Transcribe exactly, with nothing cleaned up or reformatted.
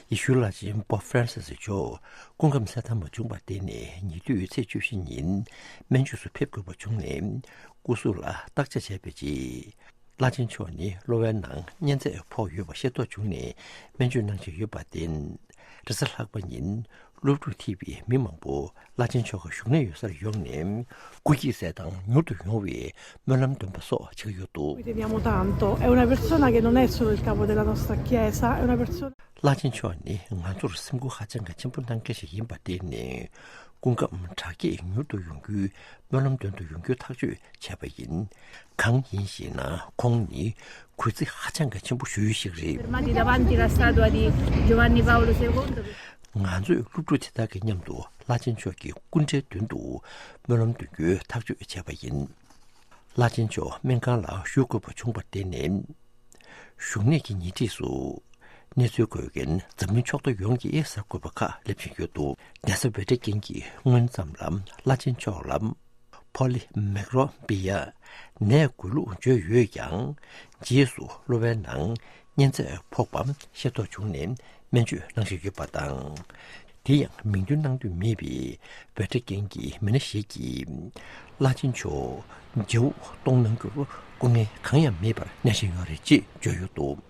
ཡེ་ཤུའི་བླ་ཆེན་པོབ་ཧྥ་རན་སིས་མཆོག་སྐུ་ཁམས་གསལ་ཐང་མ་བྱུང་བར་བརྟེན་ནས། ཉེ་དུས་ཚེས་བཅུ་བཞི་ཉིན་སྨན་བཅོས་སུ་ཕེབས་དགོས་པ་བྱུང་ནས། སྐུ་གཟུགས་ལ་བརྟག་དཔྱད་བྱས་པའི་རྗེས། བླ་ཆེན་མཆོག་ནི་གློ་བའི་ནང་གཉན་ཚད་ཕོག་ཡོད་པ་ཤེས་རྟོགས་བྱུང་ནས། སྨན་བཅོས་གནང་བཞིན་ཡོད་པར་བརྟེན། རེས་གཟའ་ལྷག་པ་ཉིན་སློབ་ཕྲུག་ཐེ་བའི་མི་མང་པོ་བླ་ཆེན་མཆོག་གི་བཞུགས་གནས་ཡོད་སར་ཡོང་ནས། སྐུ་སྐྱེས་གསལ་ཐང་མྱུར་དུ་ཡོང་བའི་སྨོན་ལམ་འདོན་པ་སོགས་བྱེད་ཀྱི་ཡོད་འདུག། Ci teniamo tanto, è una persona che non è solo il capo della nostra chiesa, è una persona. བླ་ཆེན་མཆོག་ནི་ང་ཚོར་སེམས་ཁུར་ཧ་ཅང་གི་ཆེན་པོ་གནང་མཁན་ཞིག་ཡིན་པར་བརྟེན་ནས། སྐུ་ཁམས་དྲག་སྐྱེད་མྱུར་དུ་ཡོང་རྒྱུའི་སྨོན་ལམ་འདོན་དུ་ཡོང་རྒྱུའི་ཐག་གཅོད་བྱས་པ་ཡིན། གང་ཡིན་ཞེ་ན། ཁོང་ནི་གུས་བརྩི་ཧ་ཅང་གི་ཆེན་པོ་ཞུ་ཡུལ་ཞིག་རེད། Fermati davanti la statua di Giovanni Paolo secondo. ང་ཚོས་སློབ་ཕྲུག་དེ་དག་གི་མཉམ་དུ་བླ་ཆེན་མཆོག་གི་སྐུ་འདྲའི་མདུན་དུ་སྨོན་ལམ་འདོན་རྒྱུའི་ཐག་གཅོད་བྱས་པ་ཡིན། བླ་ཆེན་མཆོག་སྨན་ཁང་ལ་བཞུགས་དགོས་པ་བྱུང་བར་བརྟེན་ནས། བཞུགས་གནས་ཀྱི་ཉེ་འཁྲིས་སུ་གནས་ཚུལ་འགོད་མཁན་འཛམ་གླིང་ཕྱོགས་བསྡུས་ཡོངས་ཀྱི་གསར་འགོད་པ་ཁག་སླེབས་བཞིན་ཡོད་འདུག། གདན་ས་ཝེ་ཊི་ཀན་གྱིས་སྔོན་ཙམ་ལ་བླ་ཆེན་མཆོག་ལ་པོ་ལི་མེག་རོ་བི་ཡ་ནད་འགོས་ལུགས་བརྗོད་ཡོད་ཀྱང་། རྗེས་སུ་གློ་བའི་ནང་གཉན་ཚད་ཕོག་པ་ཤེས་རྟོགས་བྱུང་ནས་སྨན་བཅོས་གནང་བཞིན་ཡོད་པ་དང་། དེ་ཡང་མིང་འདོན་གནང་འདོད་མེད་པའི་ཝེ་ཊི་ཀན་གྱི་མི་སྣ་ཞིག་གིས། བླ་ཆེན་མཆོག་མཇལ་དབུ་གཏོང་གནང་རྒྱུར་སྐུ་ངལ་གང་ཡང་མེད་པར་གནས་བཞིན་ཡོད་རེད་ཅེས་བརྗོད་ཡོད་འདུག།